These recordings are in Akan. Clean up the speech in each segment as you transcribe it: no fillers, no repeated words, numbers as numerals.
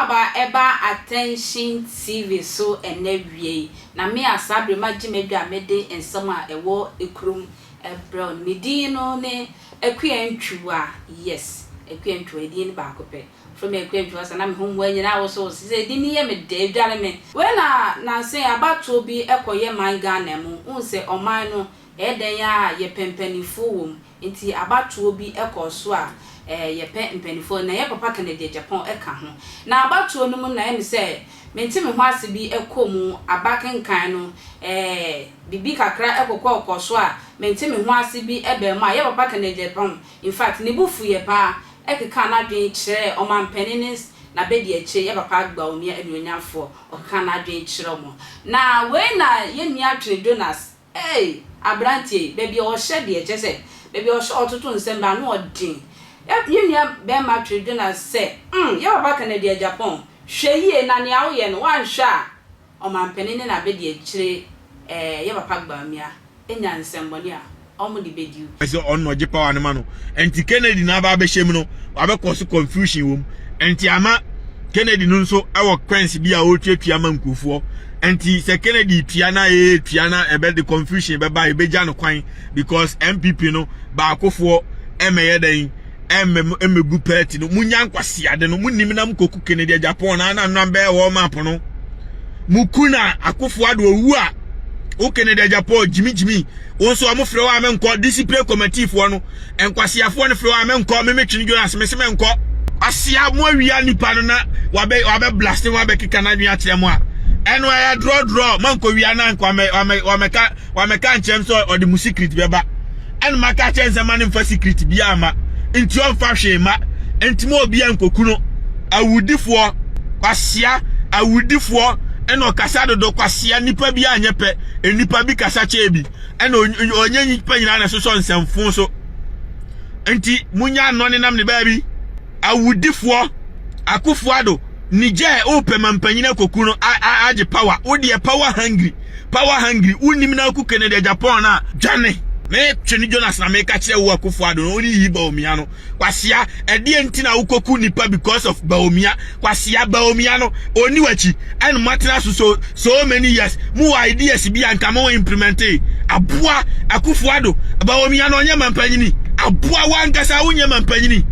Akwaaba ɛba Attention TV so ɛnnɛ awia yi, na me a saa bere magye m'adwa a mede nsɛm a ɛwɔ kurom brɛ wo no, me din no ne Akua Ntwiwa, yes, Akua Ntwiwa, edin no baako pɛ. Frɛ me Akua Ntwiwa saa na me ho mmoa nyinaa wosow, sɛ edin no yɛ me dɛ, edware me. Wei na nansa yi abatoɔ bi kɔyɛ man Ghana mu, wohu sɛ ɔman no ɛyɛ dɛn ara a yɛpɛ mpaninfoɔ wɔ mu, Nti abatoɔ bi kɔɔ so a yɛpɛ mpaninfoɔ na yɛ papa Kennedy Agyapong ka ho. Na abatoɔ no mu na ɛyɛ me sɛ mente me ho ase bi kɔ mu, aba kenkan no biribi kakra kokɔɔ kɔɔ so a mente me ho ase bi baa mu a yɛ papa Kennedy Agyapong infact ne bo fuiɛ paa kekaa n'adwene kyerɛɛ ɔmanpanin ne n'abadiakyire yɛ papa Bawumia anuonyamfoɔ ɔkekaa n'adwene kyerɛɛ wɔn. Na wei na yɛn nua Twene Jonas Ei! Aberanteɛ yi, baabi a ɔhyɛ deɛ, kyerɛ sɛ, baabi a ɔhyɛ a ɔtoto nsɛm bɛ, ano ɔden. Yɛ, yɛn nua barima twere Jonas sɛ, Mm, yɛn papa Kennedy Agyapong, hwɛ yie na nea woyɛ no, woanhwɛ a, ɔmanpanin ne n'abadiakyire, eh, yɛn papa Gbamia, nya nsɛmmɔne a, wɔde bɛdi wo. Sɛ ɔno na ɔgye power no ma no nti Kennedy na aba abɛhyɛ mu no wabɛkɔ so confusion wɔ mu nti ama Kennedy no nso wɔ coins bi a ɔretuatua ma nkurɔfoɔ nti sɛ Kennedy tua na ɛtua na ɛbɛde confusion bɛba ɛbɛgya no kwan because NPP no baakofoɔ ɛmɛyɛ dɛn ɛmɛgu party no munya nkwasiade no munim na mukoku Kennedy Agyapong na na nam bɛyɛ wɔ map no muku na akofo ado owu a wo Kennedy Agyapong gyimigyimi wo nso ɔmo frɛ wo a menkɔ discipline committee foɔ no nkwasiafoɔ no frɛ wo a menkɔ me metwene Jonas me se menkɔ asia mo awia nipa no na wabɛ wabɛ blast wabɛ keka n'adwene akyerɛ mo a ɛno ɛyɛ drɔdrɔ mankɔ wia na nkɔ wamɛ wamɛ wamɛka wamɛka nkyɛm sɛ ɔde mu secret bɛba ɛna maka kyɛn sɛ ma ne mfa secret bi ama nti ɔmfa hwee ma nti ma obi ankoku no awudifoɔ kwasia awudifoɔ ɛna ɔkasa dodo kwasia nipa bi anyɛ pɛ nipa bi kasa kyɛɛ bi ɛna ɔnyɛ nipa nyinaa na ɛsosɔ nsɛmfo so nti munya anɔ ne nam ne baabi awudifoɔ Akufo Addo Niger wopɛ ma mpanyin akoku no agye power wo deɛ power hungry power hungry wonim na aku Kennedy Agyapong na dwane me twene Jonas na meka kyerɛ wo Akufo Addo no wone yi Bawumia no kwasia ɛdeɛ nti na wokɔku nipa because of Bawumia kwasia Bawumia no ɔni wakyi ɛna moatena so so so many years mo wɔ ideas bi a nka mo implement aboa Akufo Addo Bawumia no ɔnyɛ mampanyini aboa wankasa wonyɛ mampanyini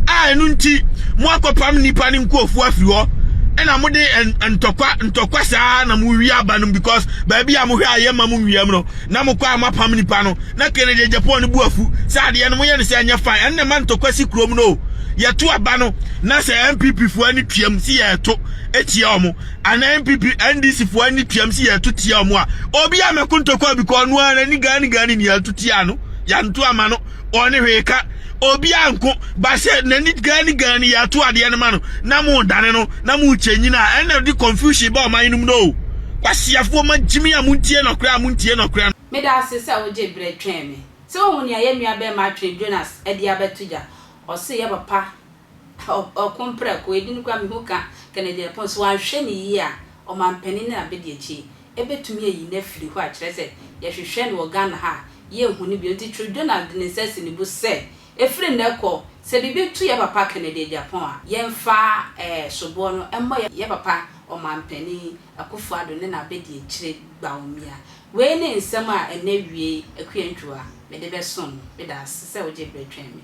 a ɛno nti mo akɔpam nipa ne nkurɔfoɔ afiri hɔ ɛna mo de ntɔkwa ntɔkwa saa na mo wi aba no because baabi a mo hwɛ a yɛ ma mo nwia mu no na mo kɔ a mo apam nipa no na Kennedy Agyapong no bu afu sɛ adeɛ no mo yɛ no sɛ ɛnyɛ fine ɛno na ɛma ntɔkwa si kurom no yɛto aba no na sɛ NPP foɔ ani tuam si yɛto etia wɔn ana NPP NDC foɔ ani tuam si yɛto tia wɔn a obi a mɛko ntɔkwa bi kɔ ɔno ara n'ani gani gani ni yɛto tia no yɛnto ama no ɔne hwee ka obi anko ba sɛ n'ani gani gani yɛto adeɛ no ma no na mo dane no na mo kyɛ nyina ɛna de confusion ba ɔman no mu no kwasiafoɔ ma gyimi a montie nɔkorɛ a montie nɔkorɛ. Meda ase sɛ wogyee berɛ twɛn me. Sɛ woahu nea yɛn nua barima Twene Jonas de abɛto gya? Ɔse yɛ papa ɔko mprɛko, edin koraa mehu ka Kennedy Agyapong, sɛ wanhwɛ no yie a ɔmanpanin ne n'abadiakyire ɛbɛtumi ayi no afiri hɔ a kyerɛ sɛ yɛhwehwɛ no wɔ Ghana ha a yɛnhu no bio. Nti Twene Jonas de ne nsa asi ne bo sɛ ɛfiri nnɛ kɔ sɛ biribi to yɛ papa Kennedy Agyapong a yɛmfa soboɔ no mmɔ yɛ papa ɔmanpanin Akufo Addo ne n'abadiakyire Bawumia. Wei ne nsɛm a ɛnnɛ awiei Akua Ntwiwa mede bɛsom wo. Meda ase sɛ wogyee berɛ twɛn me.